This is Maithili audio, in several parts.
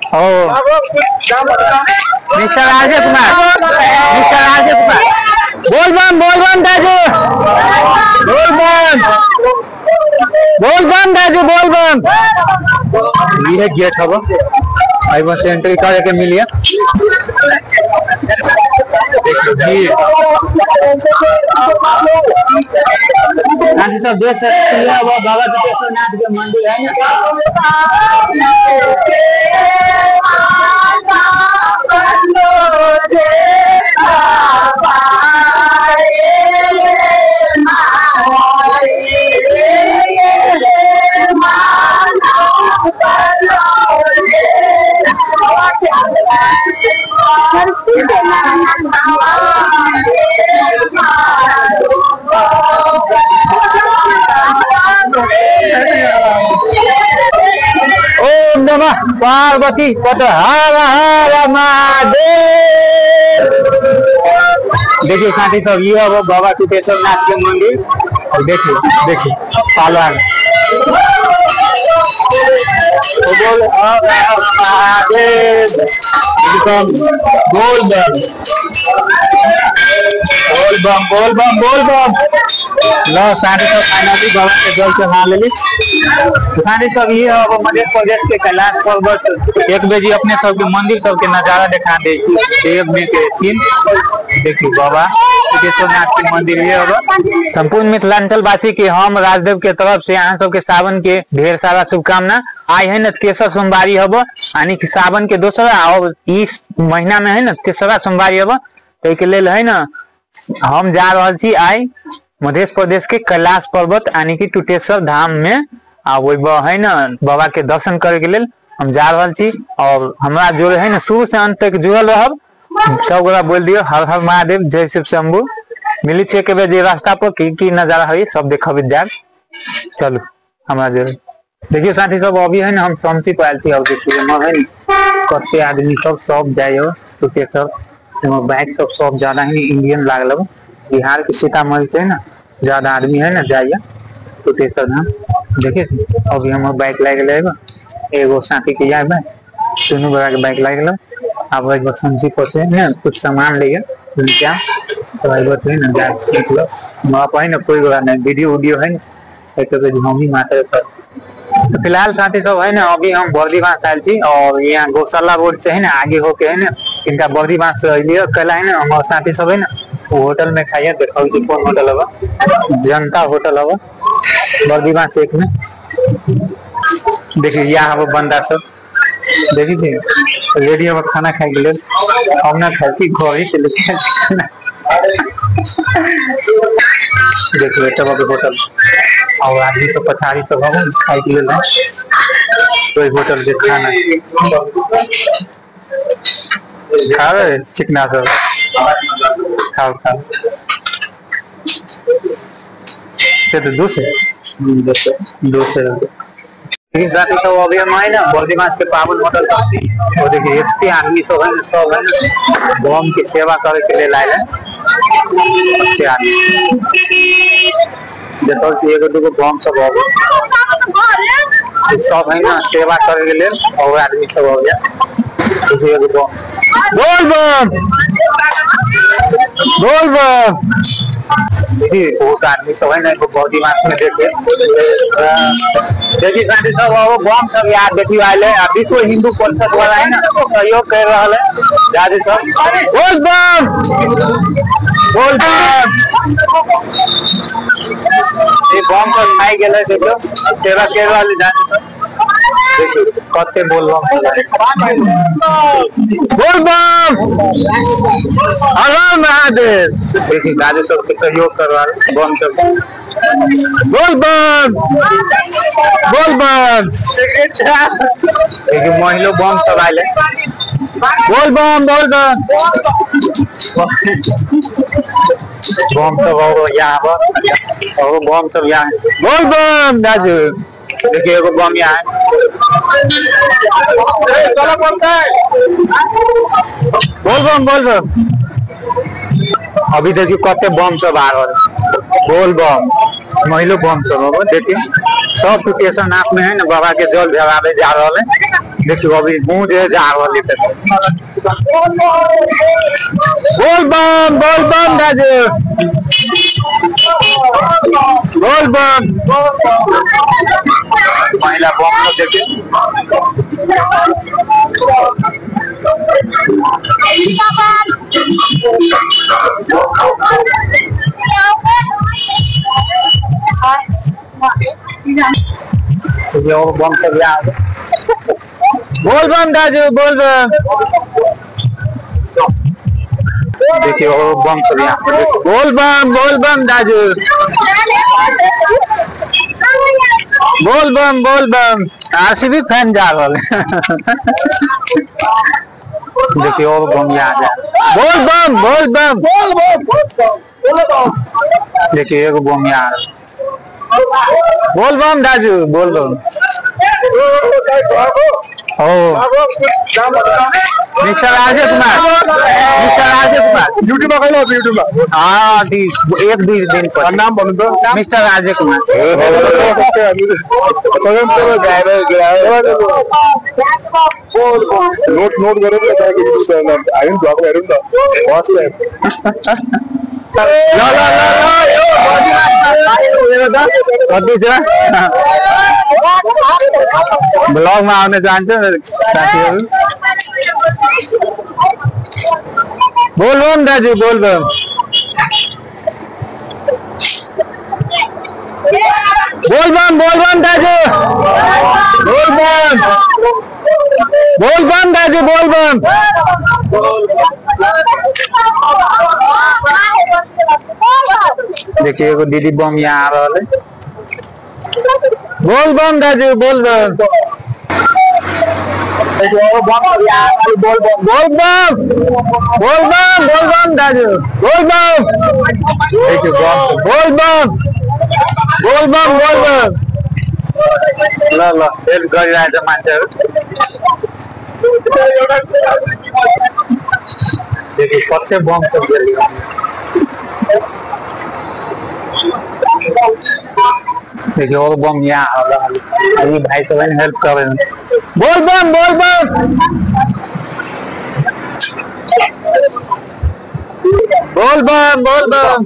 ओ मिस्टर राजेश कुमार, मिस्टर राजेश कुमार, बोल बम दाजू, बोल बम दाजू, बोल बम। ये गेट हब, आई बस एंट्री करे के मिलिए। सब देख सकते हैं बाबा नाथ के मंदिर है ना। ओम नमः पार्वती पत हर हर महादेव। देखिए साथी सब, ये है बाबा टुटेश्वर नाथ के मंदिर। और देखिए देखिए पालन बोल हर हर महादेव, बोल बम बोल बम बोल बम बोल बम। लो साथी सब फाइनली बाबा के जल चढ़ा लेली। साथी सब ये है मध्य प्रदेश के कैलाश पर्वत। एक बेजी अपने सबके मंदिर सबके नजारा देखा दे देव में के सीन। देखिए बाबा टुटेश्वर नाथ के मंदिर ये है। संपूर्ण मिथिलांचल वासी के हम राजदेव के तरफ से यहाँ सबके सावन के ढेर सारा शुभकामना। आई है न तेसर सोमवारी हब, यानी कि सावन के दूसरा और इस महीना में है न तेसरा सोमवारी हब। के लेल है न हम जा रहा छी आई मध्य प्रदेश के कैलाश पर्वत यानी कि टुटेश्वर धाम में। आ वही है न बाबा के दर्शन करे के लेल हम जा रहा छी। और हमरा जोड़े है न शुरू से अंत तक जुड़ल रहब। सब गोरा बोल दियो हर हर महादेव, जय शिव शंभू। मिली छे के बेर जे रास्ता पर की की नजारा है सब देखब जाब। चलू हमरा जोड़े। देखिए साथी सब अभी है ना हम समसी पर आयल छी। अब देखिए है न कते आदमी सब सब जाइयो टुटेश्वर। बाइक सब सब ज्यादा ही इंडियन लागल। बिहार के सीतामढ़ी से है ना ज्यादा आदमी है ना जाइए टुटेश्वर धाम। देखिए अभी हम बाइक लाग गए, एगो साथी के जाए दोनों गोरा के बाइक लाग गए। अब एक समसी पर से ना कुछ सामान ले तो है ना जाए मतलब वहाँ पर है ना कोई गोरा नहीं वीडियो उडियो है ना एक हम ही मात्र पर। तो फिलहाल साथी सब है ना अभी हम बर्दीबांस आयल छी। और यहाँ गौशाला रोड से है ना आगे होके है ना इनका बर्दीबांस अलिए कल है ना हमारे साथी सब है ना वो होटल में खाइए। देखो कि कौन होटल हवा, जनता होटल हवा बर्दीबांस एक में। देखिए यहाँ हवा बंदा सब देखिए रेडी हवा खाना खाए के लेल। हम ना खाती घर ही से लेके खाना। देखिए तब होटल और आदमी तो पछाड़ी सब हम खाए के लेल कोई होटल के खाना खावे चिकना सब खाओ खाओ। तो दूसरे साथी सब अभी हम आए ना बर्दीबांस के पावन होटल पर। और देखिए इतने आदमी सब है सब है बम की सेवा करे के लिए आए हैं। आदमी देखो कि एगो दूगो बम सब हो सब है ना सेवा करे के लिए और आदमी सब हो गया। एगो बम बोल बम बोल बम। बहुत आदमी सब है ना बर्दीबांस में। देखे देखिए साथी सब बम सब यार देखिए आयल है। विश्व हिंदू परिषद वाला है ना सहयोग कर रहा है दादी सब। बोल बम बोल बम। ये बम पर खाई गेल देखो सेवा कर रहा है दादी सब। देखिए कते बोल बम बोल बम हर महादेव। देखिए दादी सब के सहयोग कर रहा है बम सब। बोल बम बोल बम। देखिए महिला बम सब आयल है। बोल बम बोल बम बम सब और यहाँ पर और बम सब यहाँ बोल बम दाजू। देखिए एगो बम यहाँ है। बोल बम बोल बम। अभी देखिए कते बम सब आ रहा है। बोल बम महिलो बम सब हो। देखिए सब टुटेश्वर नाथ में है ना बाबा के जल चढ़ावे जा रहा है। देखियो अभी गूंज जा रहल है। बोल बम दाजू, बोल बम। महिला बम सब देखिए। और बम सब यहाँ। बोल बम दाजू, बोल बम। देखिए और बम सब यहाँ। बोल बम दाजू, बोल बम, बोल बम। आरसीबी फैन जा रहा है। देखिए और बम यहाँ जा। बोल बम, बोल बम, बोल बम। देखिए एगो बम यहाँ। बोल बम दाजू, बोल बम। ओ mister Rajesh Kumar, mister Rajesh Kumar YouTube में कहलो, यूट्यूब में। हां ठीक, एक दो दिन पर नाम बोलू तो mister Rajesh Kumar. Note note करो तो यूट्यूब चैनल I blog में ना फर्स्ट टाइम। ल ल ल ल यो कति छ ब्लगमा आउन चाहन्छ साथीहरु। बोल बम दाजु, बोल बम। बोल बम, बोल बम दाजु, बोल बम, बोल बम दाजु, बोल बम। देखिए एगो दीदी बम यहाँ आ रहल है। बोल बम दाजू, बोल बम, बोल बम, बोल बम, बोल बम, बोल बम दाजू, बोल बम। देखिए बम, बोल बम, बोल बम, बोल बम। ल ल हेल्प गरिरहेछ मान्छेहरू। देखिए कते बम सब गेल। देखिए और बम यहाँ आ रहा है। अभी भाई सब हेल्प कर रहे हैं। बोल बम, बोल बम, बोल बम, बोल बम।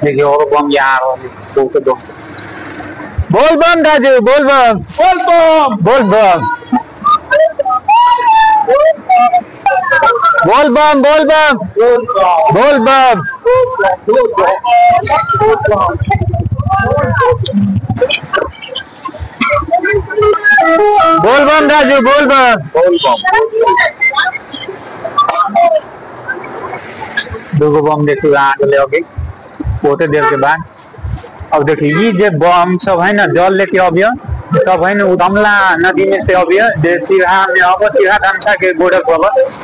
देखिए और बम यहाँ आ रहा है। दो के दो। बोल बम दाजू, बोल बम, बोल बम, बोल बम, बोल बम, बोल बम, बोल बम। बोल बम दाजू, बोल बम, बोल बम। दूगो बम देखिए आ गए अभी बहुते देर के बाद। अब देखिए ये जे बम सब है ना जल लेके अभी सब है ना कमला नदी में से अभी जे सिरहा में अब सिरहा धमसा के बॉर्डर पर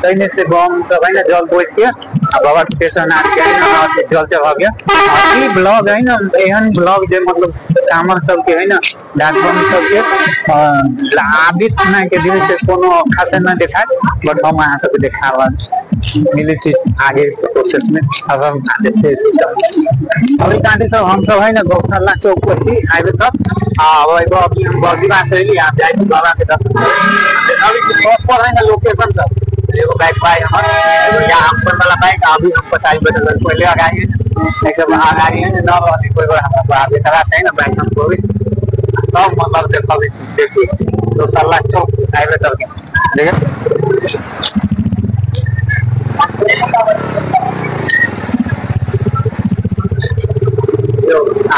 तई से बम सब है ना जल बोझ के बाबा केशवनाथ के है ना जल चढ़ा गया। ई ब्लॉग है ना एहन ब्लॉग जे मतलब कामर सब के है ना डाकबम सब के आबित ना के दिन से कोनो खासे ना देखा, बट हम अहाँ सबके देखा रहल छी। मिले छी आगे प्रोसेस में। अब हम देखते अभी कांटे सब हम सब है ना गौशाला चौक पर छी आबे तक। अब अभी हम बर्दिवा से अयली, आप जाइ छी बाबा के दर्शन। अभी प्रॉपर है ना लोकेशन सब। एगो बाइक पाई हमर या अपन वाला बाइक अभी हम पचाई बैठल पहले आगाड़ी नहीं सब आगाड़ी है ना रहती कोई बार हमरा आगे तरह से है ना बाइक हम कोई सब मतलब देखल देखी गौशाला चौक आबे तक देख।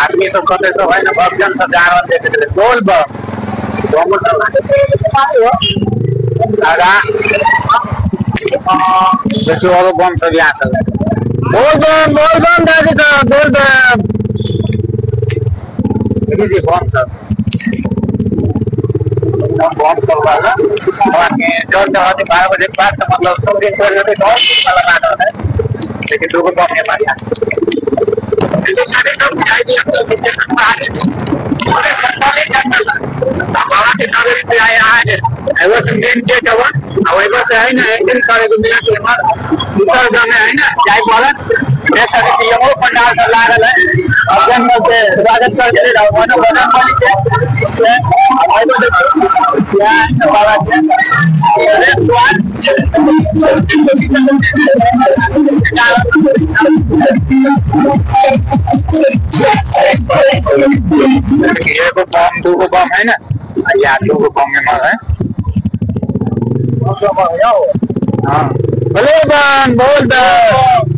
आदमी सब कहते सब है ना भक्तजन सब जा रहल देखे के बोल बम बम सब आगा देखियो और बम सब यहाँ सब। बोल बम दादी साहब, बोल बम। देखिए बम सब बम सब वाला जल चढ़ाते 12 बजे के बाद मतलब सब दिन पर जाते बहुत वाला बात है। लेकिन दो बम है हमारे यहाँ। पंडाल सब लागल है स्वागत कर एगो बम दूगो बम है ना, या दूगो बम में है। हाँ बोले बम बोल बम।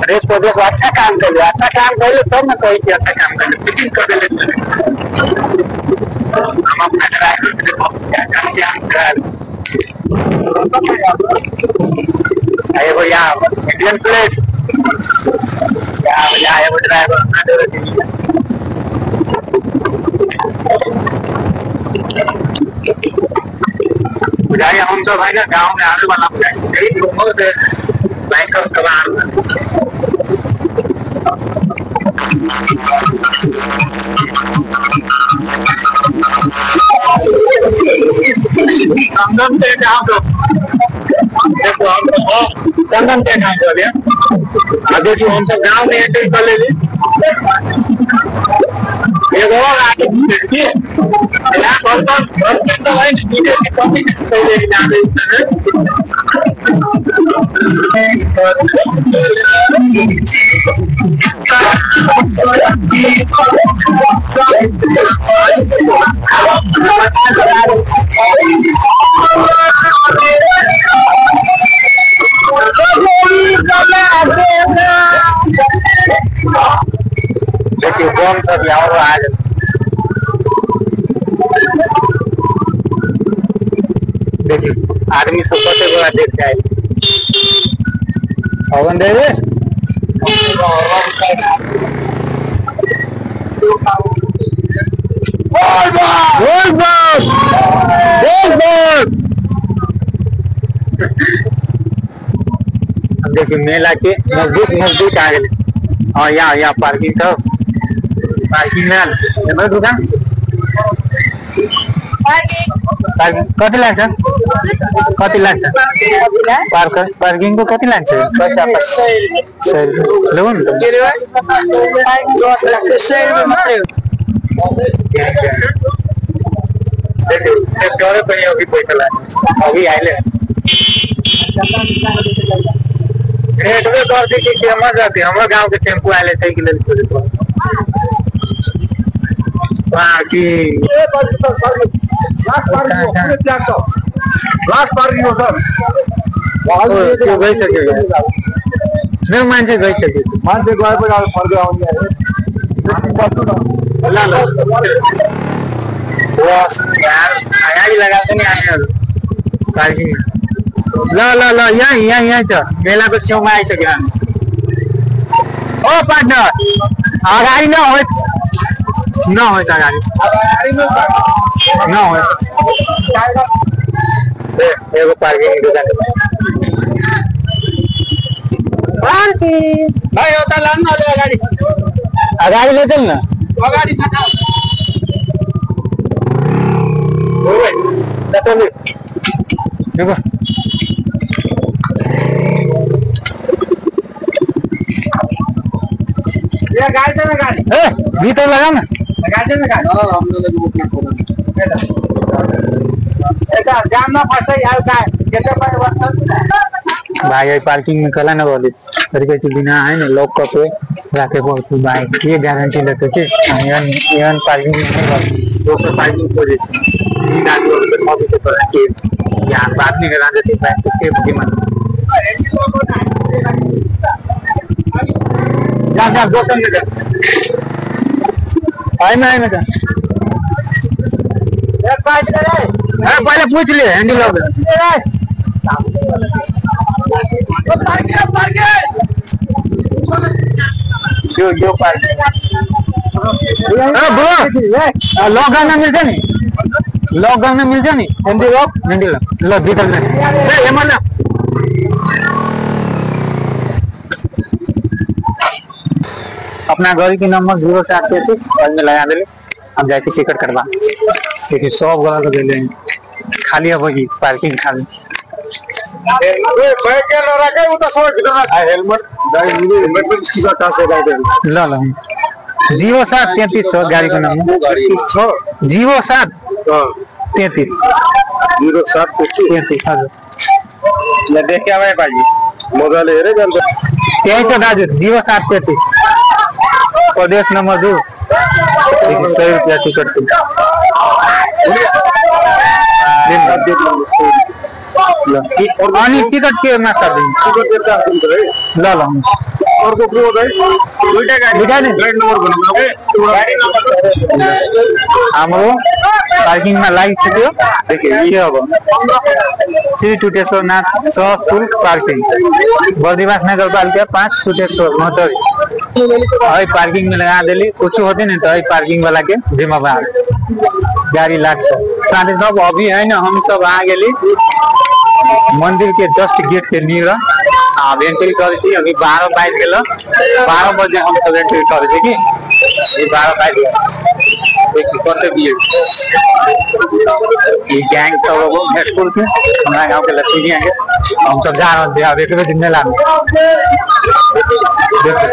देश प्रदेश अच्छा काम कर, अच्छा काम कर तब ना कही कि अच्छा काम कर, फिटिंग कर दे। हम अपना ड्राइवर एगो यहाँ इंडियन प्लेट यहाँ एगो ड्राइवर बुझाइए। हम सब है ना गाँव में आने वाला बाइक सवार। चंदन टेंट तो देखो हम चंदन टेंट हाउस वाले देखिए हम सब गाँव में एंट्री कर ले। एगो और आगे देखिए यहाँ बर्तन तो है देखिए बम सब यहाँ आ जाए। देखिए आदमी सब कते गोरा देख जाए। पवन दे बोल बोल बोल बोल। देखिए मेला के नजदीक नजदीक आ गए। और यहाँ यहाँ पार्किंग तो पार्किंग में दुकान कति लाग्छ, कति लाग्छ पार्क पार्किङ को कति लाग्छ? पैसा 100 रुपैयाँ लोन ट्रैक्टर पनि अघि पैसा लाग्छ, अघि आइले रेटवे कर दी कि केमा जाती। हाम्रो गाउँ के टेम्पू आइले ताहि के लेल खोजे बाकी लास्ट पार्किङ हो सर। त्यो गइसक्यो, मेरो मान्छे गइसक्यो, मान्छे गएपछि अब फर्केर आउने। ल ल गाडी लगाएको नि हामीहरू पार्किङमा। ल ल ल यहाँ यहाँ यहाँ छ, मेलाको छेउमा आइसक्यो हामी। ओ पार्टनर अगाडि नहोस् नहोस् अगाडि नहोस्। एगो पार्किङ दोकान भाइ उता लानु न अगाडि, अगाडि ले चल न अगाडि देखो। ये गाड़ी ना गाड़ी ए भीतर लगा ना गाड़ी में गाड़ी। हां हम लोग ऐसा जाम ना फंसे यार का केते पर भाई। ये पार्किंग में कला ना बोली तरीके से बिना है ना लॉक करके राखे पड़ती भाई, ये गारंटी लेते कि एहन एहन पार्किंग में नहीं बोली दोसर पार्किंग खोजे गाड़ी वाले के पर के यार बात नहीं करा देते भाई के बुद्धिमान जा जा दोसर में जा आई में आई में जा। अरे पहले पूछ ले हैंडल लॉक जो जो पार्किंग ब्रो लॉकडाउन में मिल जाए नहीं, लॉकडाउन में मिल जाए नहीं हैंडल लॉक, हैंडल लॉक लो भीतर में से हेमन अपना गाड़ी के नंबर 0733 और में लगा दे। अब जाके टिकट करवा देखिए सब गला लगे खाली अब होगी पार्किंग खाली। ल ल 07 33 छ गाडीको नम्बर 07 33 07 33 हजुर। ल देखे आए भाइ मजाले हेरे जान्छ। त्यही त दाजु 07 33 प्रदेश नम्बर 2 100 रुपैयाँ टिकट। अनि टिकट केमा सार्दिनु? ल ल अर्को को भाइ दुईटा गाडी गाडी नम्बर भन्नु गाडी नम्बर हाम्रो पार्किङमा लागिसक्यो। देखियो यो अब श्री टुटेश्वर नाथ सशुल्क पार्किङ बर्दिवास नगरपालिका 5 टुटेश्वर महोत्तरी। है पार्किङ में लगा देली कुछ होते नहीं तो है पार्किंग वाला के जिम्मेवार गाड़ी लाग्छ। साथी सब अभी है ना हम सब आ गेली मंदिर के जस्ट गेट के नियर अब एंट्री करे छी। अभी 12 बाज गेल, 12 बजे हम सब एंट्री करे छी कि 12 बाज गेल। देखि कते भीड़ ई गैंग सब अब स्कूल के हमरा गांव के लक्ष्मी के हम सब जा रहल छी। अब एक बजे मेला में देखो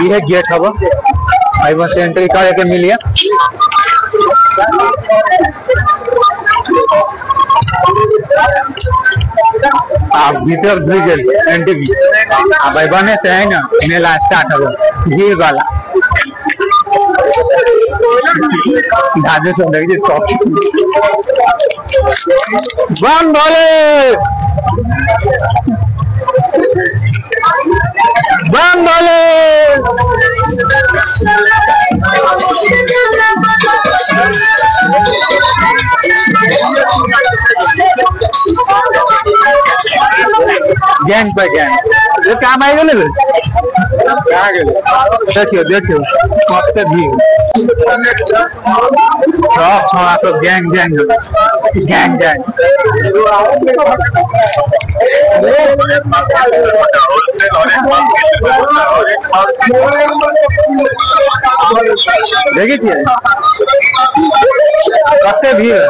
ये गेट हब आई बस एंट्री करे के मिलिए। आप भीतर घुस गेल एंट्री आ भाई बने से है ना मेला स्टार्ट हो भीड़ वाला। दादू सब देखिए टॉप बम भोले बम भोले। गैंग पर गैंग ये काम आई गेलै कहाँ गेलै? देखियो देखियो कते भीड़ सब छोरा सब गैंग गैंग गैंग गैंग। देखै छियै कते भीड़।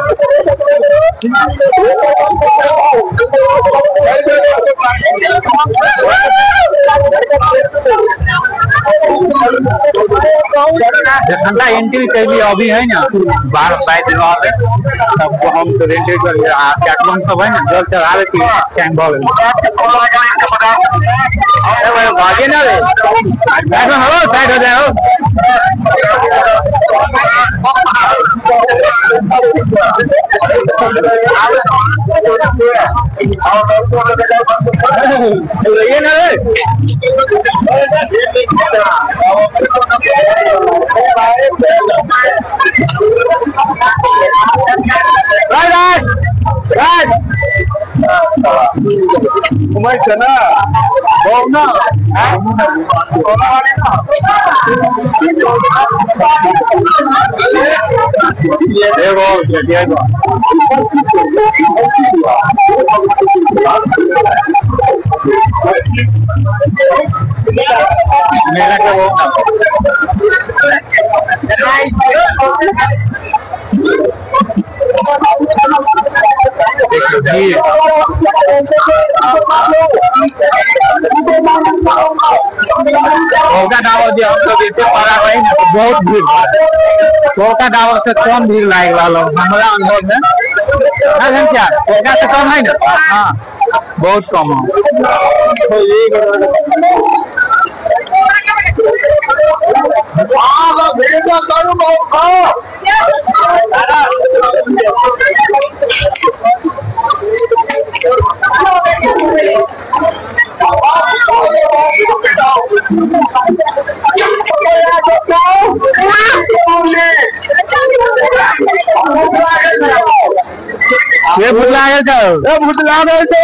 जखन एंट्री कैली अभी है ना 12 बाज रहल तब हम सब एंट्री कर चाटवन सब है ना जल चढ़ावे के टाइम भऽ गेल। अरे भाई भागे ना रे साइड हो साइड हो जाओ। ये ना रे राज राज घुमै छ ना ना एगो एगो मेला के वो देखियो चौका डाबर जे हम सब एते पड़ा रही ना तो बहुत भीड़ चौका डाबर से कम भीड़ लाग रहल हमरा अनुभव में ना क्या चौका से कम है ना। हाँ बहुत कम है। ये भूत लागल छौ, ए भूत लागल छौ।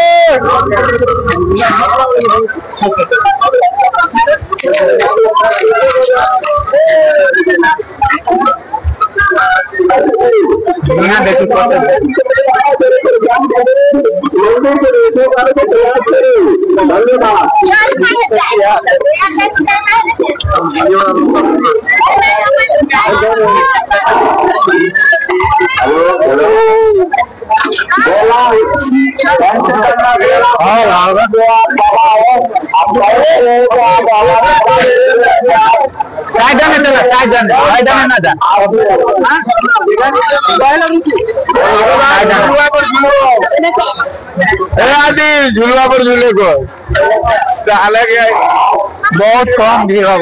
यहाँ देखी कते झुलवा पर झूले को साला के बहुत कम भीड़ हो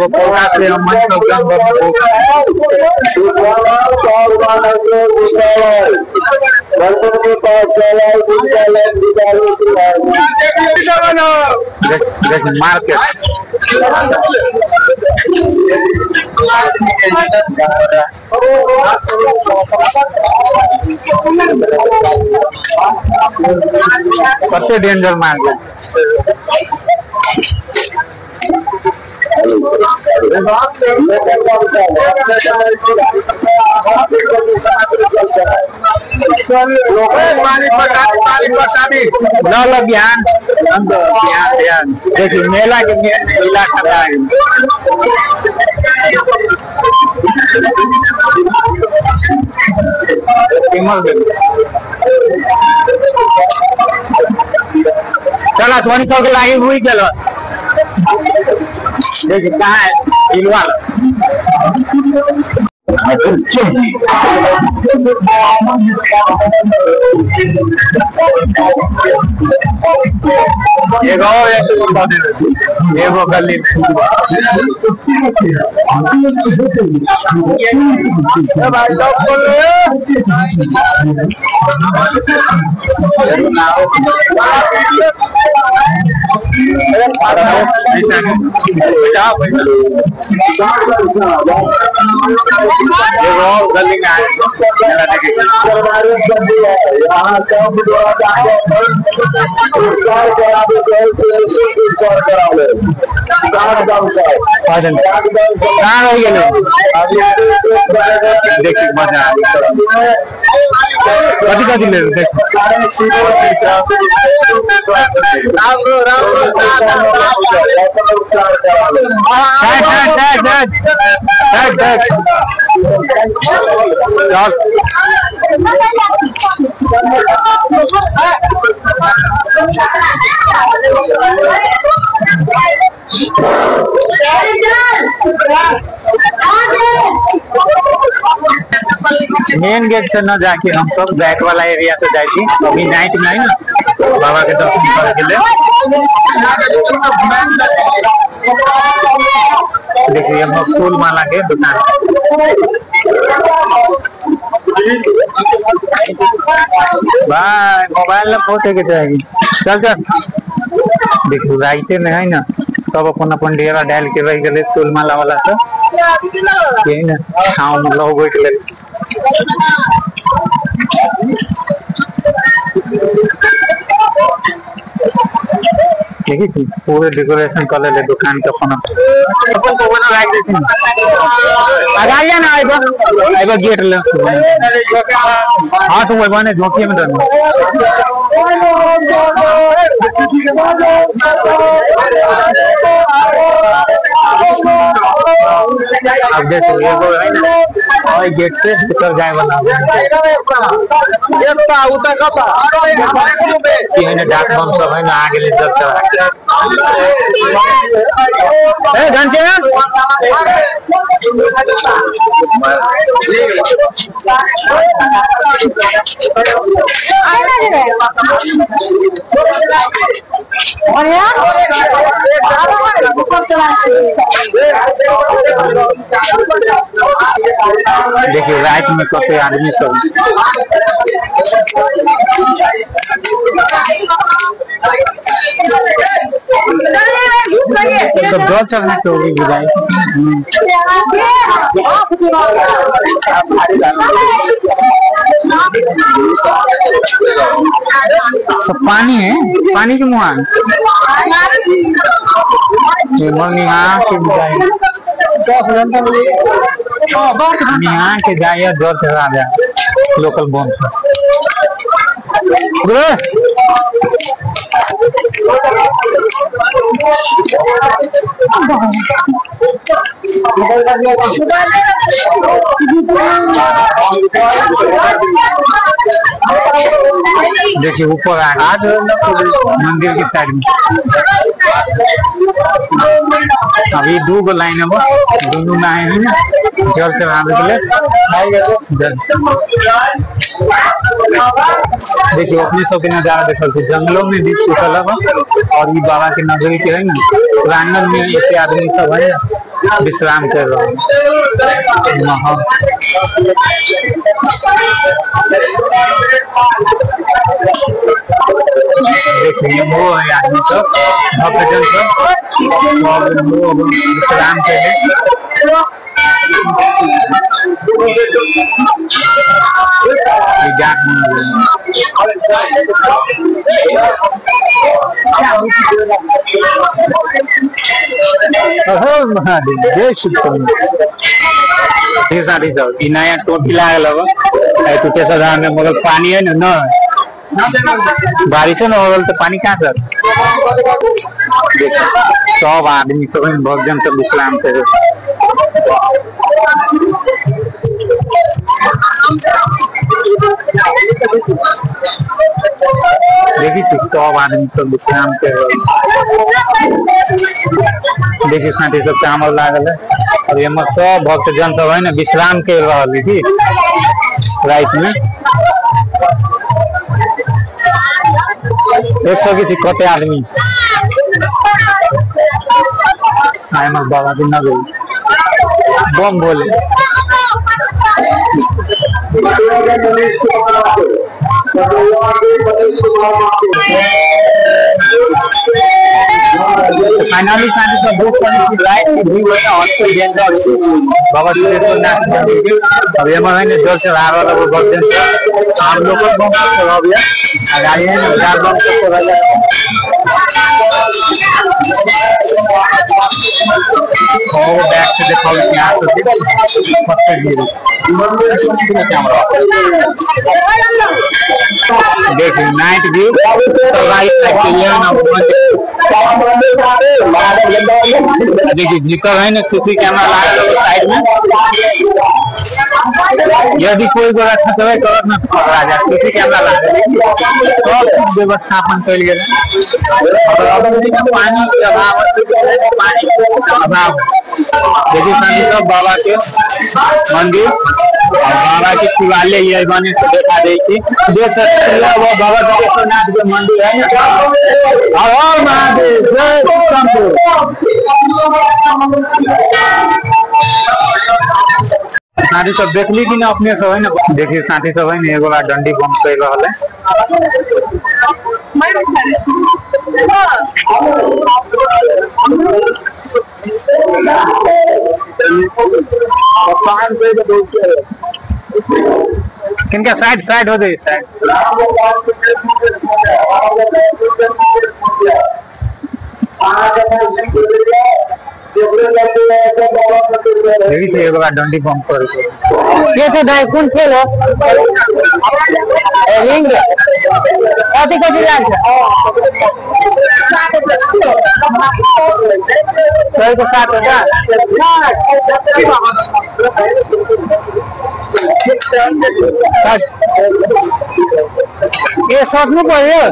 मार्केट कते डेंजर मार्केट। ल ध्यान ध्यान ध्यान देखिए मेला के मेला खड़ा है। चला सोनी सौ के लाइन हुई चलो देखिए कहाँ है इलवा। एगो गली गली में आए देखिए मजा कथी कथी ले मेन गेट से न जाके हम सब बैक वाला एरिया से जाए अभी नाइट में है ना बाबा के दर्शन करे के लिए। देखिए हम फूल माला के दुकान भाई मोबाइल में फोटो के जाएगी। चल चल देखिए राइते में है ना सब अपन अपन डेरा डाल के रह गए फूल माला वाला सब ना छाव में लग बैठ ले। देखिए पूरे डेकोरेशन कर ले दुकान के अपन अपन को बना राख देते ना आइबा आइबा गेट ले। हां तो वही बने झोंकी में डर अब देखो एगो है ना और गेट से उतर जाए वाला ये ना डाक बम सब है ना आगे ले जब चढ़ा ए घनश्याम देखिए रात में कते आदमी सब सब जल चढ़ा के होगी बुझाई। सब पानी है पानी के मुहान के जाए जल चढ़ा जाए लोकल बम से। देखिए ऊपर आज मंदिर की साइड में अभी दो गो लाइन है, दोनों में आए हैं जल चढ़ाने के लिए। देखिए अपने सब के नजारा देख सकते, जंगलों में भी छूटल है और ये बाबा के नगरी के है ना प्रांगण में ऐसे आदमी सब है विश्राम कर रहा है। देखिए वो है आदमी सब भक्तजन सब वो विश्राम कर रहे। महादेव जय शिव। नया टोपी लागल है टूटे धाम में, मगर पानी है ना, बारिश न हो तो पानी कहाँ से। सब आदमी सब भक्तजन सब विश्राम करे। देखिए सब आदमी सब विश्राम कर। देखिए साथी सब चावल लागल है और ये सब भक्तजन सब है ना विश्राम कर रहा है की रात में। देख सके छी कते आदमी आए बाबा के नगरी बम बोले। फाइनली साथी सब बुक करने की रात की भीड़ है हॉस्टल डेंजर बाबा नाथ मंदिर के। अब ये है ना जल चढ़ा रहा है भक्तजन आप लोग को बम चढ़ा दिया गाड़ी है ना चार बम चढ़ा और बैक से देखो यहाँ से पत्थर गिरे। देखिए नाइट व्यू देखिए जिकर है ना सीसी कैमरा लागल साइड में, यदि कोई गोरा खतरे करत ना पकड़ा जाए। सीसी कैमरा लागल सब कुछ व्यवस्थापन कइल गेल। पानी के अभाव, पानी के अभाव। देखिए साथी सब बाबा के मंदिर और बाबा के शिवालय ये बने से देखा दे छी। देख सकते हैं वो बाबा विश्वनाथ के मंदिर है। हर हर महादेव जय शंभू। साथी सब देखली कि ना अपने सब है ना। देखिए साथी सब है ना एगो डंडी बम कर रहा है। किनका साइड साइड हो जाए साइड। देखिए डंडी बम कर के छ दाइ कुन खेल हो? रिंग कति कति लाग्छ? 100 को 7,000। ए सक्नु पर्यो।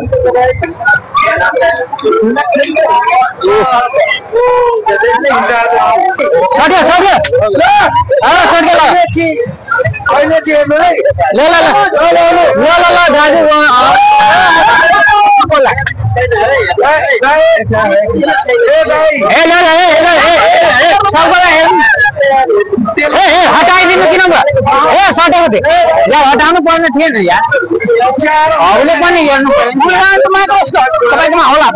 सट्यो सट्यो ल सट्यो ल ल ल ल ल ल दाजु ए ल ल ए ए सबैलाई हेर्नु ए ए हटाइदिनु किन भयो? ए सटेको थियो यार, हटाउनु पर्ने थिएन यार, अरूले पनि हेर्नु पर्यो। तपाईँकोमा होला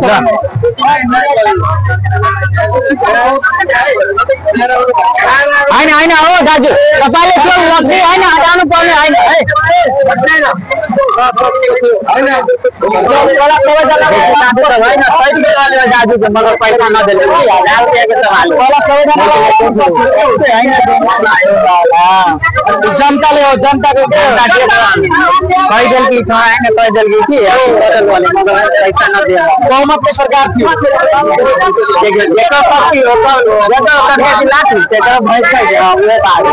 होइन होइन हो दाजु, तपाईँले त्यो लग्छ होइन, हटाउनु पर्ने होइन। मगर पैसा न देले जनता ले हो जनता को कह देल की कह देल की पैसा न दिया बहुमत के सरकार थी जेकर पति ओकर जेकर लाठी तेकर भैंस छै उहे बात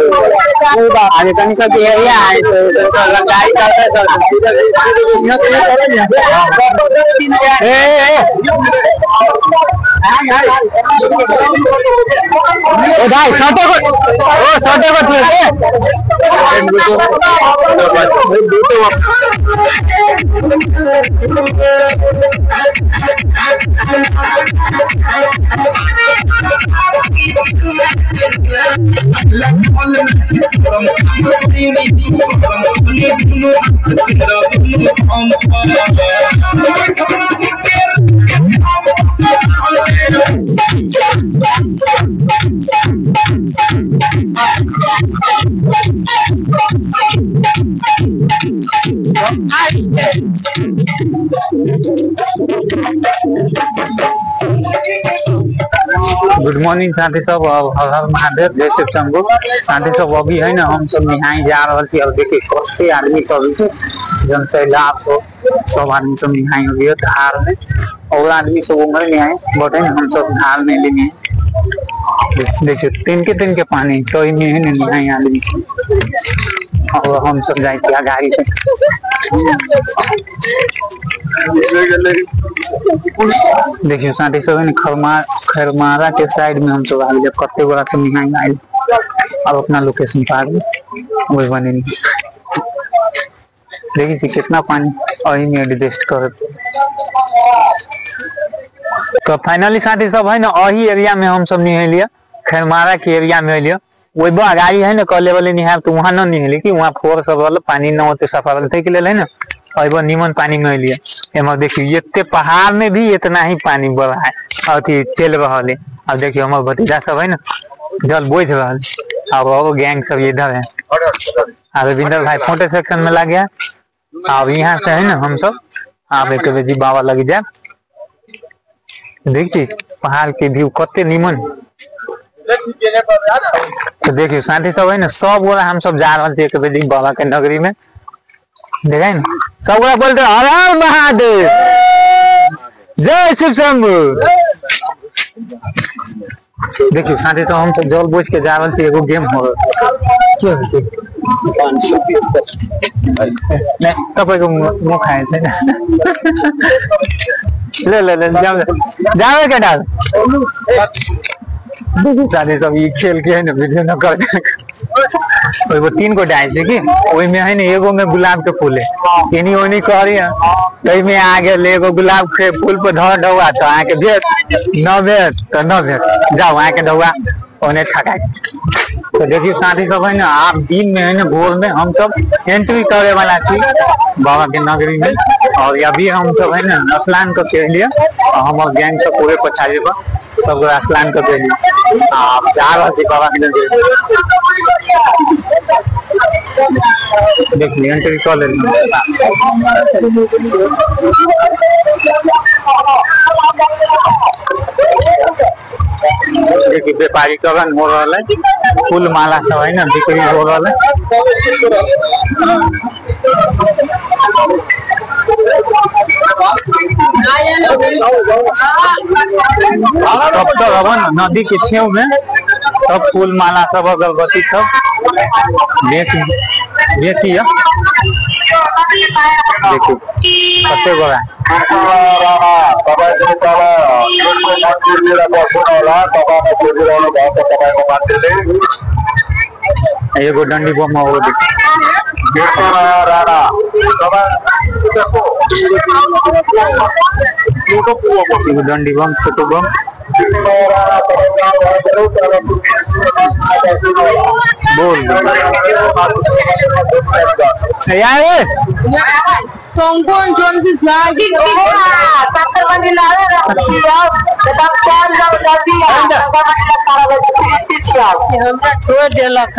उ बात आगे तनी सब एरिया है तो गाड़ी चलते ए ए ओ भाई सटे को ओ सटे को गुड मॉर्निंग साथी सब, हर हर महादेव, जय शिव शंभू। साथी सब अभी है ना हम सब निहाई जा रहा छी। अब देखिए कते आदमी सब जन सैलाब हो सब आदमी सब निहाई हो गया धार में, और आदमी सब उम्र निहाई बट है हम सब धार में लेने देखिए तीन के पानी तो है ना निहाई आदमी। और हम सब जाए गाड़ी से। देखियो साथी सब है खरमारा के साइड में हम सब आ गए। कते गोरा सब निहाई आयल अब अपना लोकेशन पर आ गए वही बने। देखिए कितना पानी अही में एडजस्ट करत। तो फाइनली साथी सब है ना अही एरिया में हम सब निहेलिया, खरमारा के एरिया में एलिया। वही गाड़ी है ना कले वाले निहार तो वहाँ न निहली कि वहाँ फोर सब रहल पानी न होते सफा रहल के लेल है ना अबो निमन पानी में एलिया। एमर देखियो एते पहाड़ में भी इतना ही पानी बढ़ है अथी चल रहा है। अब देखियो हमार भतीजा सब है ना जल बोझ रहा। अब और गैंग सब इधर है। अब रविंदर भाई फोटो सेक्शन में लग गया। अब यहाँ से है ना हम सब आप एक बेजी बाबा लग जाए। देखिए पहाड़ के व्यू कते निमन। तो देखियो साथी सब है ना सब गोरा हम सब जा रहा एक बेजी बाबा के नगरी में। देखे ना सब गोरा बोलते हर हर महादेव जय शिव शंभू। देखियो साथी सब हम सब जल बोझ के जा रहा एगो गेम हो तपाईँको म खाए छैन। ले ले ले जाऊ जाऊ केटा। साथी सब ई खेल के है ना वीडियो न कर ओइगो तीन गो डाल छै कि ओइ में है ना एगो में गुलाब के फूल है एनी ओनी करी तई में आ गेल एगो गुलाब के फूल पर धर ढौआ तो आके भेट न भेट तो न भेट जाओ आके ढौआ ओने ठकाई। तो देखिए साथी सब है ना आप दिन में है ना भोर में हम सब एंट्री करे वाला थी बाबा के नगरी में। और अभी हम सब है ना स्नान करके लिए और हम गैंग सब पूरे पछाड़ी पर सब स्नान करके लिए आप जा रहे थे बाबा के नगरी। देखिए एंट्री कर ले। देखिए व्यापारीकरण हो रहा है, फूल माला सब है ना बिक्री हो रहा है। तब तक अब नदी के छेव में सब फूल माला सब अगरबत्ती सब बेची है। देखिए कते गोरा एगो डंडी बम हो एगो डंडी बम छोटो बम बोल यार कौन कौन सी हमरा छोड़ देलक।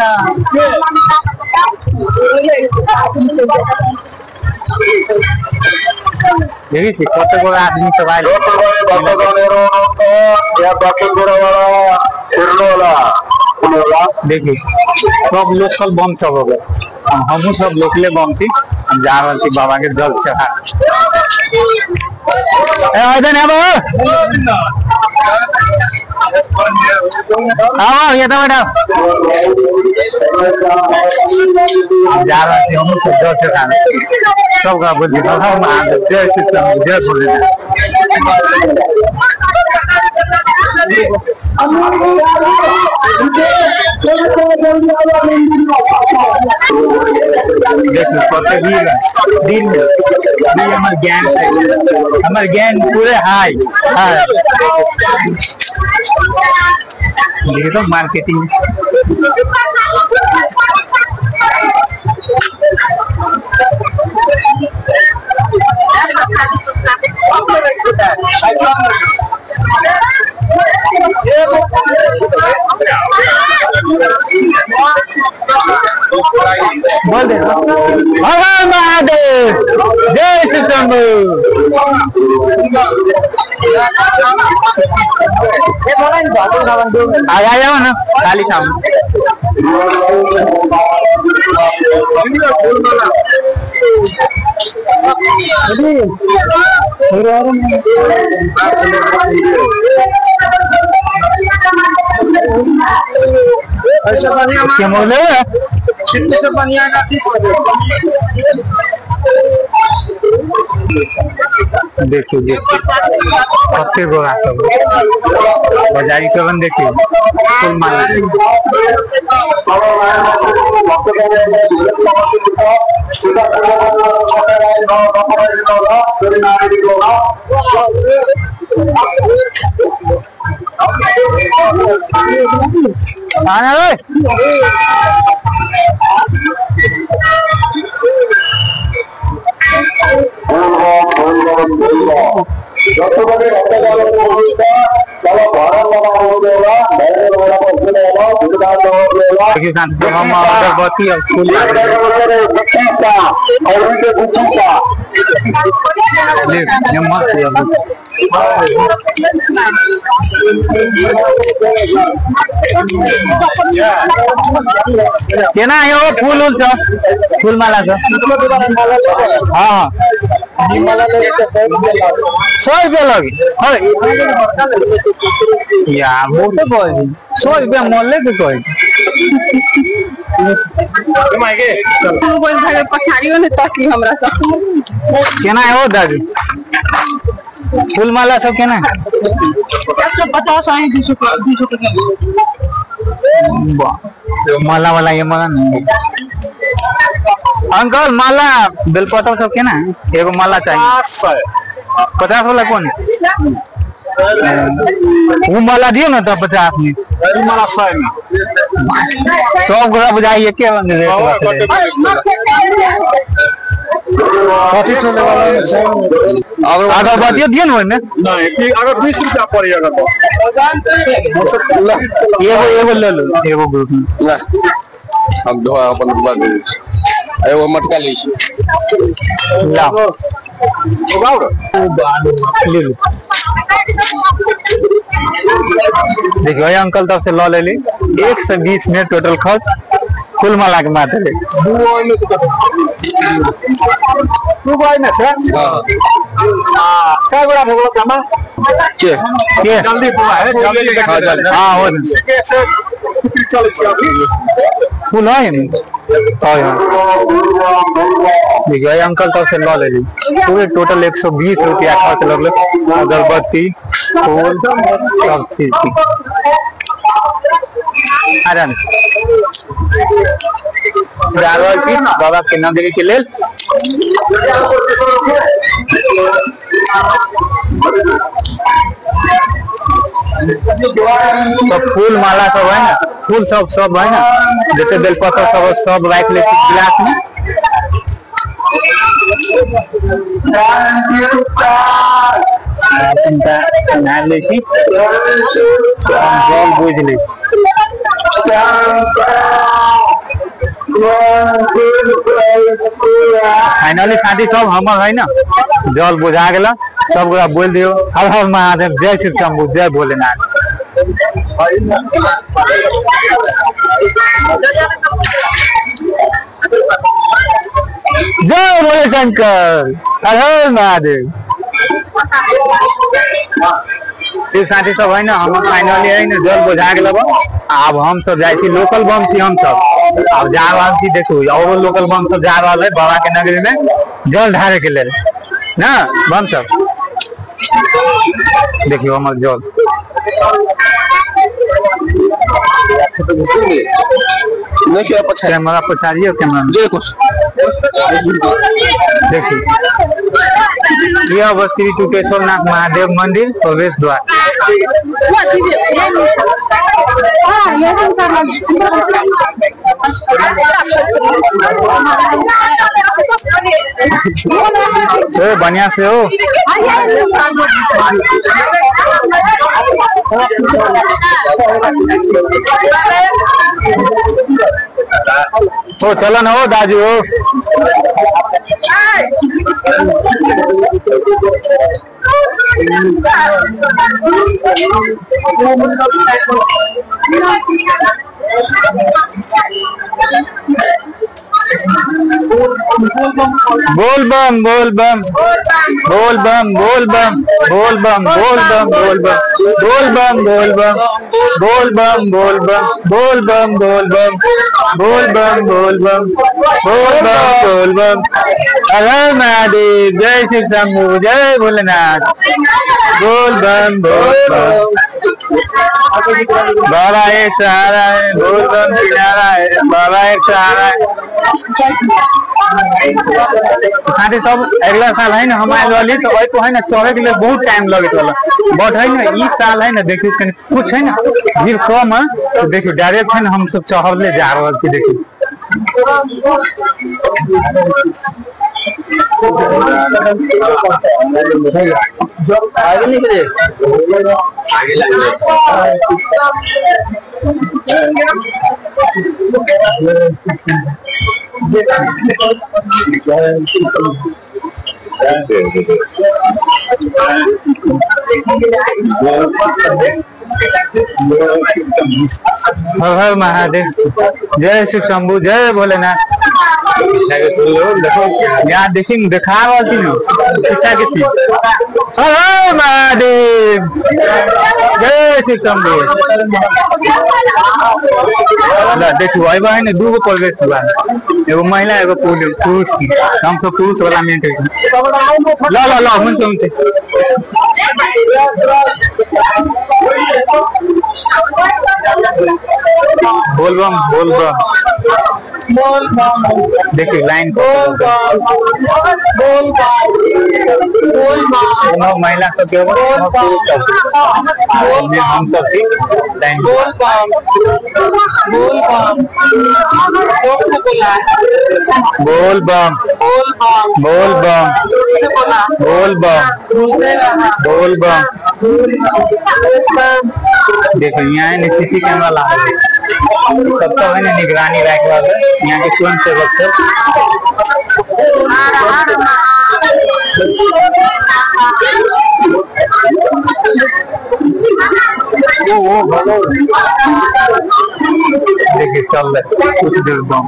देखै छी कते गो आदमी सब आयल। देखी सब लोकल बम सब हो गए, हमहूँ सब लोकले बम छी। हम जा रहल छी बाबा के जल चढ़ा। ए आओ ये तो बैठो। जा रहल छी हमहूँ सब जल चढ़ा। सबका बोल बाबा महादेव जय श्री राम जय भोलेनाथ। देखियो कते भीड़ है दिन में। ई हमर ज्ञान है, हमर ज्ञान पूरे हाई हाई। देखियो तो मार्केटिंग। बोल दे हर हर महादेव जय श्री शंभू। आ जाओ ना खाली काम। देखियो देखियो कते गोरा सब बाजारी करन। देखियो फूल माला आना रे। हम अगरबत्ती और फूल केना है वो फूल उल सब फूल माला सब। हाँ 100 रुपया लगी यार बहुते कहै 100 रुपया मोल के कहै। केना है वो दादी फूल माला सब केना है? 150 आए 200 टका। माला वाला ये माला नहीं अंकल, माला बेलपत्र सब केना है? एगो माला चाहिए 50 वाला। कौन वो माला दियो ना तो 50 में माला 100 में सब गोरा बुझाई एके रंग रेट। अगरबत्ती दियो ना ओहिमे। नहीं अगर 20 रुपया पड़ी अगर एगो एगो ले लो एगो ग्रुप में। हम दो अपन रुपया दे एगो मटका ले छी लाओ ले लो। देखियो अंकल तब से ल लेली 120 में टोटल खर्च कुल माला के मात्र ले। के जल्दी पूरा है जल्दी। हां हो फूल है नहीं। देखियो अंकल तब से ल लेली पूरे टोटल 120 रुपया खर्च लगल। अगरबत्ती फूल सब चीज। जा रहल छी बाबा के नगरी के लेल। सब फूल माला सब है ना, फूल सब सब है ना, जैसे बेलपत्र सब सब राख ले गिलास में। नहा ले छी जल बुझ ले छी। फाइनली साथी सब हमर है ना जल बुझा गेल, सब गोरा बोल दियो हर हर महादेव, जय शिव शंभू, जय भोलेनाथ। जय भोले शंकर, हर हर महादेव। फिर साथी सब है ना हम फाइनली है ना जल बुझा गेल। आब हम सब जाइ छी लोकल बम छी हम सब, आब जा रहल छी। देखू और लोकल बम सब जा रहल है बाबा के नगरी में जल ढारे के लेल ना बम सब। देखियो हमर जल कैमरा पछाड़ियो, कैमरा देखो। देखियो यह श्री टुकेश्वर नाथ महादेव मंदिर प्रवेश द्वार। ओ बढ़िया से हो। ओ चलो ना हो दाजू हो। बोल बम बोल बम बोल बम बोल बम बोल बम बोल बम बोल बम बोल बम बोल बम बोल बम बोल बम बोल बम बोल बम बोल बम बोल बम बोल बम बोल बम। हर महादेव, जय शिव शंभू, जय भोलेनाथ। बोल बम बोल बम, बाबा एक सहारा है, बोल बम किनारा है, बाबा एक सहारा है। साथी सब अगला साल है ना हम आयल रहली तो ओहि है ना चढ़े के लिए बहुत टाइम लगैत रहल, बट है ना ई साल है ना देखियो कनी कुछ है ना भीड़ कम है तो देखियो डायरेक्ट है ना हम सब चढ़ले जा रहल छी। देखियो आगे निकले आगे हर हर महादेव, जय शिव शंभू, जय भोलेनाथ। यहाँ देखी देखा रहल छी पीछा के सी। हर हर महादेव, जय शिव शंभू। देखियो अबे है ना दूगो प्रवेश द्वार, एगो महिला एगो पुरुष। हम सब पुरुष वाला में ल ल ल हुन्छ हुन्छ। बोल बम बोल बम बोल बम। देखिए लाइन बोल बम बोल बम बोल बम। महिला सब के हम सब भी लाइन बोल बम बोल बम बोल बम बोल बम बोल बम बोल बम। देखो यहाँ है सीसी कैमरा लागल है, सब तो है ना निगरानी राख रहल है यहाँ के स्वयं सेवक सब। देखिए चल रहे कुछ देर बम।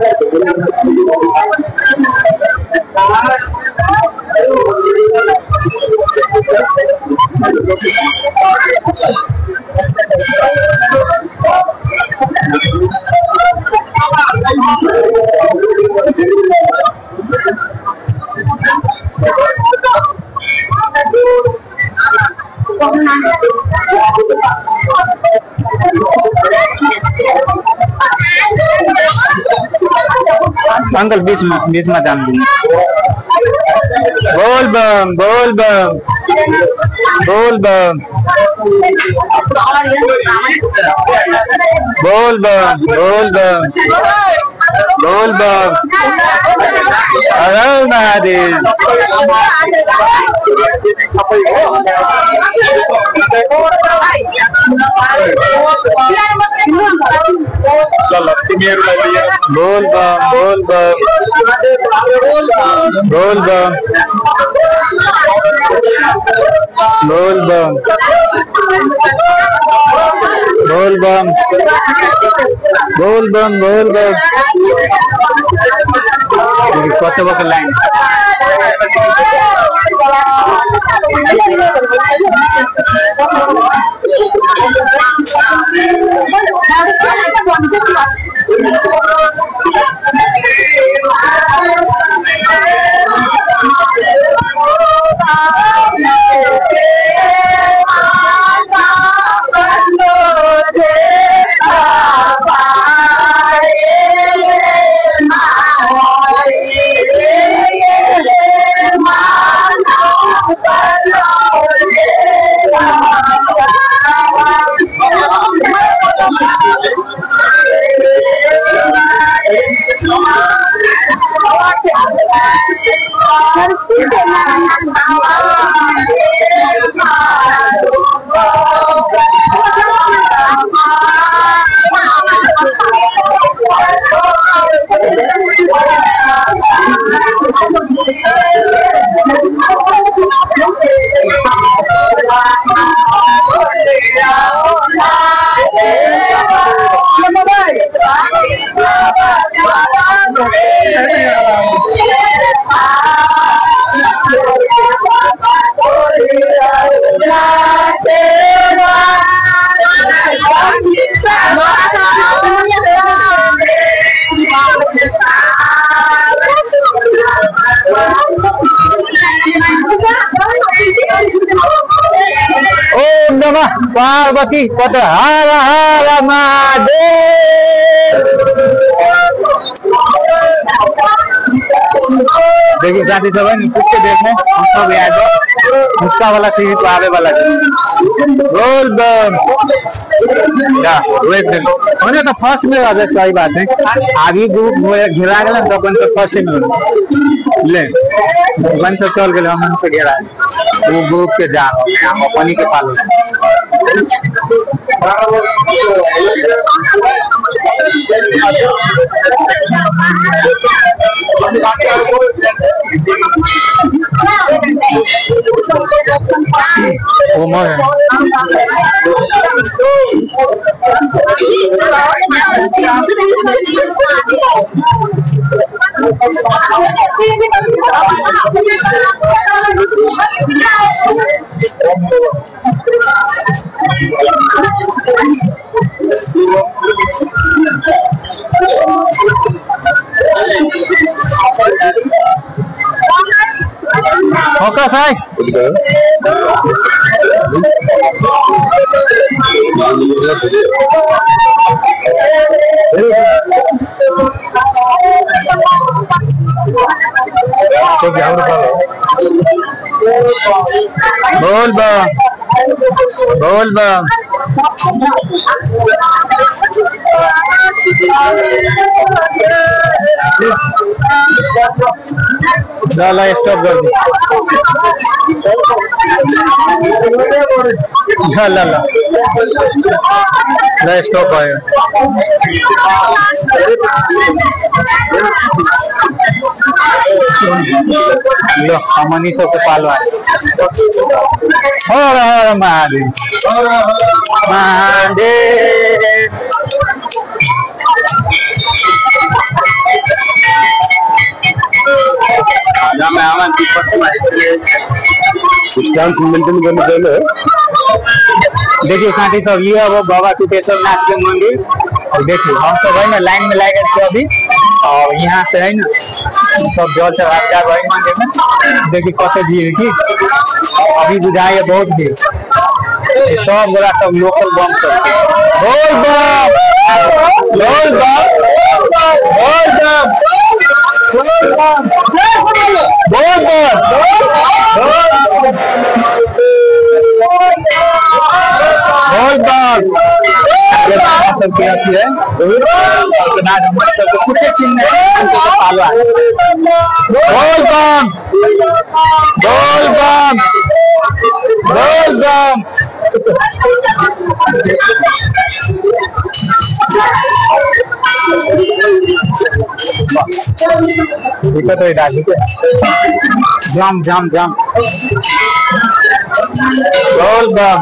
अंकल बीच में जान दूंगा। बोल बम बोल बम बोल बम बोल बम बोल बम बोल बम हर महादेव। बोल बम बोल बम बोल बम बोल बम बोल बम बोल बम बोल बम। कत बक लाइन ओम नमः पार्वती पते हर हर महादेव। देखिए साथी सब है कुछ के देर में हम सब याद उसका वाला सीढ़ी तो आवे वाला बोल बम होने तो फर्स्ट में आवे, सही बात है। अभी ग्रुप घेरा गए तो अपन सब फर्स्ट में ले अपन सब चल गए, हम से घेरा वो ग्रुप के जा हम अपनी के पालो। फोकस है। बोल बम बोल बम चलो स्टॉप कर दी। चल ला स्टॉप आया। लो हमनी सबके पालवा हर हर महादेव महादेव। डिस्टेंस मेंटेन करने पहले देखिए साथी सब ये है वो बाबा टुटेश्वर नाथ के मंदिर। और देखिए हम सब है ना लाइन में लाए गए अभी, और यहाँ से है ना सब जल चढ़ा जा रहे मंदिर में। देखिए कते भीड़ की अभी बुझाए है बहुत भीड़, सब बड़ा सब लोकल बम सब। बोल बम बोल बम बोल बम बोल बम बोल बम। भीड़ है। उसके बाद हम सबके कुछ चिन्ह है पालवा। बोल बम बोल बम बोल बम। दिक्कत है डाली के जाम जाम जाम। बोल बम।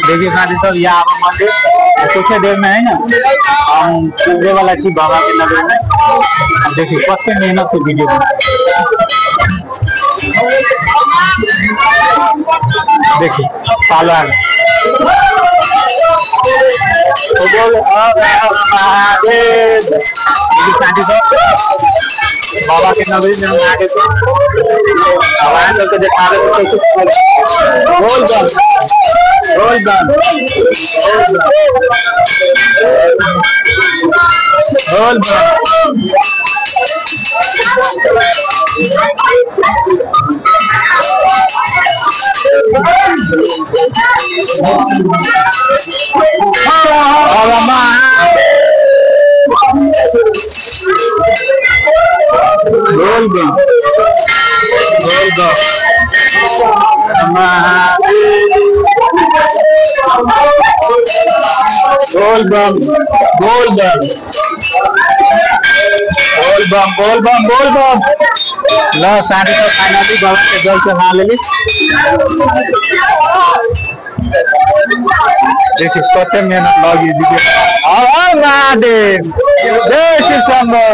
देखिए साथी सब यहाँ मंदिर कुछ देर में है ना हम पूजे वाला छी बाबा के नगर में। देखिए कते मेहनत से वीडियो बना। देखिए पालन बाबा के नगरी में हम आगे सबके देखावे। बोल बम बोल बम बोल बम। बोल बम बोल बम बोल बम बोल बम बोल बम बोल बम बोल बम। ल साथी सब फाइनली बाबा के जल चढ़ा लेली। देखिए कते मेहनत लगी वीडियो। हर महादेव जय श्री शंभो।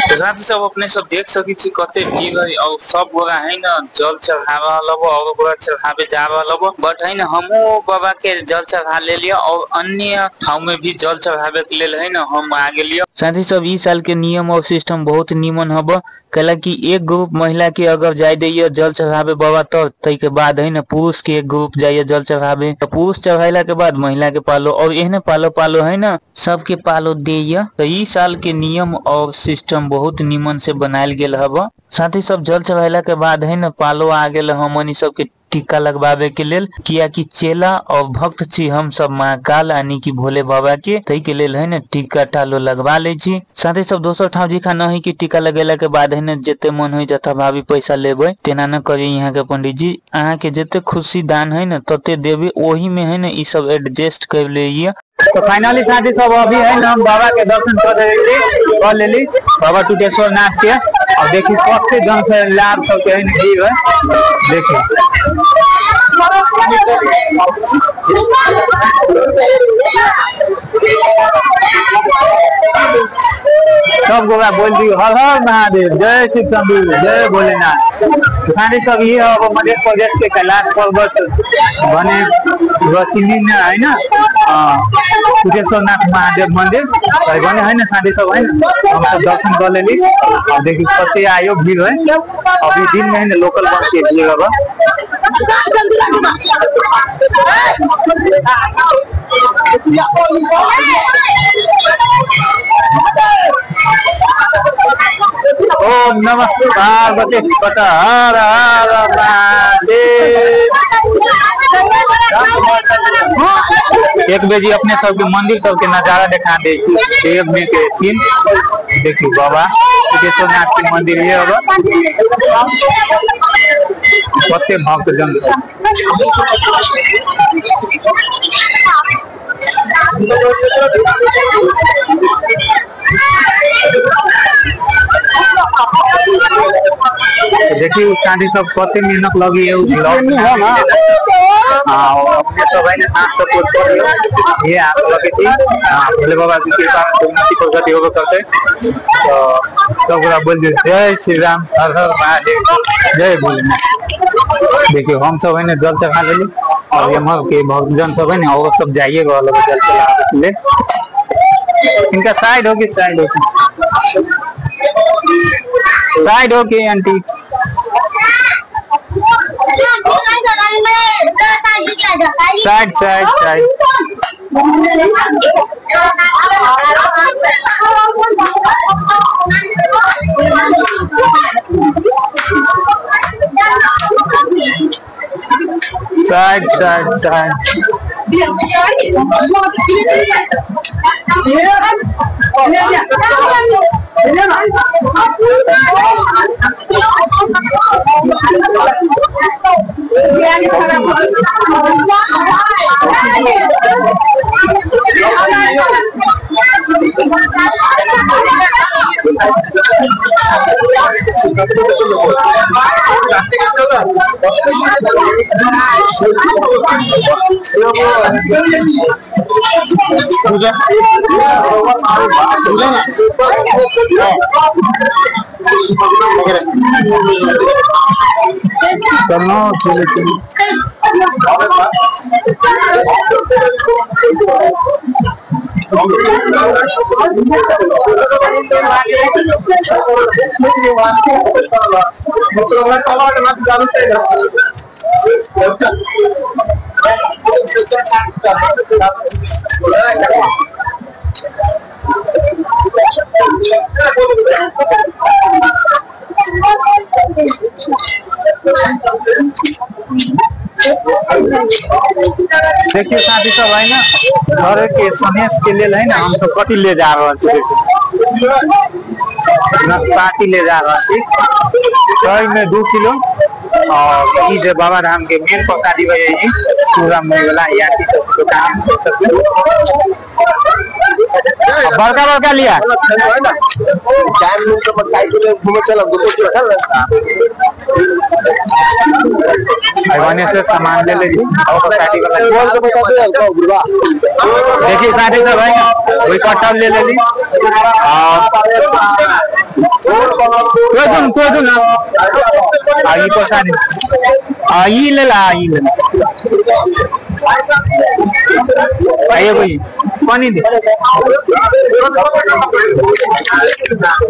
तो साथी सब अपने सब देख सकी छी कते भीड़ है और सब गोरा है ना जल चढ़ा रहल हबो और गोरा चढ़ावे जा रहल हबो। बट है ना हमहू बाबा के जल चढ़ा ले लिया और अन्य ठाव में भी जल चढ़ावे के लेल है ना हम आ गेलियो। साथी सब ई साल के नियम और सिस्टम बहुत नीमन हबो, कैला कि एक ग्रुप महिला के अगर जाय दैया जल चढ़ावे बाबा तो तई के बाद है ना पुरुष के एक ग्रुप जाइए जल चढ़ावे, तो पुरुष चढ़ाइला के बाद महिला के पालो और एहने पालो पालो है ना सबके पालो देय। तो ई साल के नियम और सिस्टम बहुत निमन से बनायल गेल हब। साथ ही सब जल चढ़ाइला के बाद है ना पालो आ गेल हमनी सबके टीका लगवावे के लेल, किया कि चेला और भक्त छी हम सब महाकाल यानी कि भोले बाबा के, तई के लेल है ना टीका टालो लगवा ले छी। साथ ही सब दोसर ठाव जिखा न है कि टीका लगेला के बाद है ना जते मन हो जथा भाभी पैसा लेबे तेना न करी। यहाँ के पंडित जी अहाँ के जते खुशी दान है ना तते देवे, ओही में है ना ई सब एडजस्ट कर ले। तो फाइनली साथी सब अभी है ना हम बाबा के दर्शन कर लेली बाबा टुटेश्वर नाथ के। और देखी कते जन से लाभ सबके है ना भीड़ है। देखी सब गोरा बोल दी हर हर महादेव जय शिव शंभू जय भोलेनाथ। साथी सब ये अब मध्य प्रदेश के कैलाश पर्वत बने रचिनी न है ना कुटेश्वर नाथ महादेव मंदिर बने है ना। साथी सब है ना हम सब दर्शन कर लेली। और देखी कते आयो भीड़ है अभी दिन में है ना लोकल बस के भीड़ अब। ओम नमः पार्वती पते हर हर महादेव। एक बेजी अपने सबके मंदिर सबके नजारा देखा दे देव में के सीन। देखिए बाबा कुटेश्वर नाथ के मंदिर ये होगा कते भक्त जन। देखिए साथी सब कते मेहनत लगी है उस ब्लॉग में। अपने सब है ना साथ सपोर्ट कर ये आप लगे छी भोले बाबा की कृपा से उन्नति प्रगति होबे करते। तो सब गोरा बोल दे जय श्री राम हर हर महादेव जय भोलेनाथ। देखिए हम सब है ना जल चढ़ा लेली और एम्हर के भक्तजन सब है ना और सब जाइए जल चढ़ावे ले। इनका साइड होगी साइड होगी साइड होगी aunty. Side side side. Side side side. देखिए साथी सब है ना, घर के सनेस के लेल है ना हम सब कथी ले जा रहा छी, नाशपाती ले जा रहा छी 100 में 2 किलो। और ये जो बाबा धाम के मेन प्रसादी बजे जी पूरा वाला यात्री सब दुकान सब बड़का बड़का लिया से सामान ले लीजिए। देखिए साथी सब है वही कटहल ले ली और ले ला पानी दे।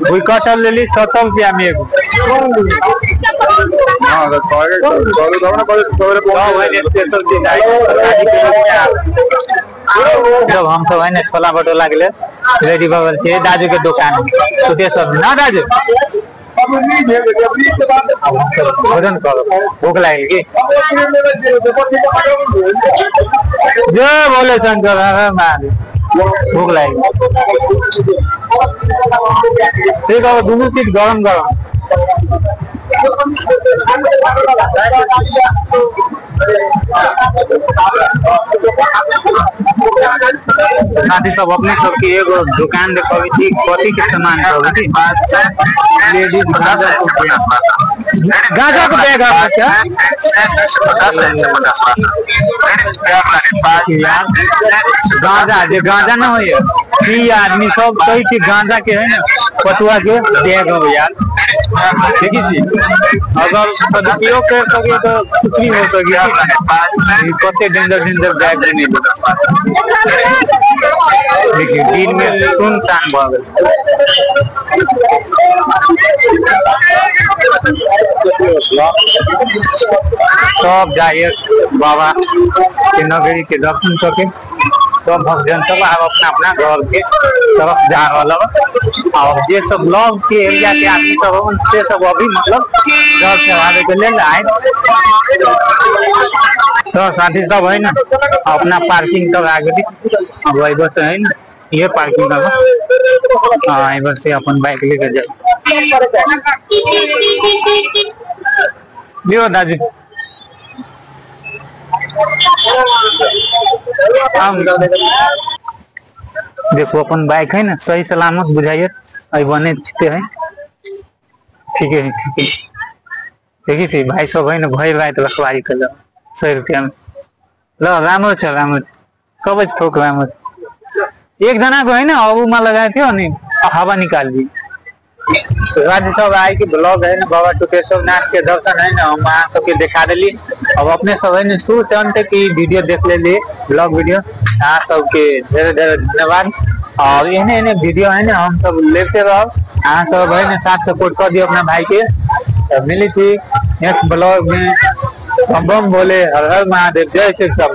वही कटहल ले ली 70 रुपया में एगो। जब हम सब है ना छोला भटोला के लिए रेडी भगल छे दाजू के दुकान सुते सब ना दाजू भोजन करो, भूख लागल की जय बोले शंकर महादेव, भूख लागल। ठीक है दोनों चीज गरम गरम। साथी सब अपने सबके एगो दुकान देखबी छी कथी के सामान सब छी, लेडीज गाजा के बैग अच्छा गाजा जे गाजा ना होय की आदमी सब कही छी गांजा के है ना पटुआ के बैग हो यार। देखी छी अगर सदुपयोग कर सके तो कुछ भी हो सके। कते डेंजर डेंजर बैग बने देखिए दिन में सुनसान भ गेल। सब जाइए बाबा के नगरी के दर्शन करके सब भक्तजन सब आब अपना अपना घर के तरफ जा रहा। और जे सब लग के एरिया के आदमी सब से सब अभी मतलब घर चढ़ावे के लेल आए। तो साथी सब है ना अपना पार्किंग तक आ गई। अब वही बस है ना ये पार्किंग का, हाँ बस से अपन बाइक लेकर जाए। लियो दाजू देखो अपन बाइक है ना सही सलामत बुझाइए बने है ठीक है ठीक है। देखी थी भाई सब है ना भर रात रखवारी कर 100 रुपया में ल राम्रो छ राम्रो सबै थोक राम्रो छ। एकजना को है ना अबुमा लगाएको थियो अनि हावा निकाल दी। राज्य सब आई के ब्लॉग है ना बाबा टुकेश्वर नाथ के दर्शन है ना हम अहाँ सबके देखा दिली। अब अपने सब है ना शुरू से अंत तक वीडियो देख ले ब्लॉग वीडियो, अहाँ सबके ढेर ढेर धन्यवाद। और एहने एहने वीडियो है ना हम सब लेते रहो, अहाँ सब है ना साथ सपोर्ट कर दियो अपना भाई के। तो मिली थी नेक्स्ट ब्लॉग में। बम बम बोले हर हर महादेव, जय श्री राम।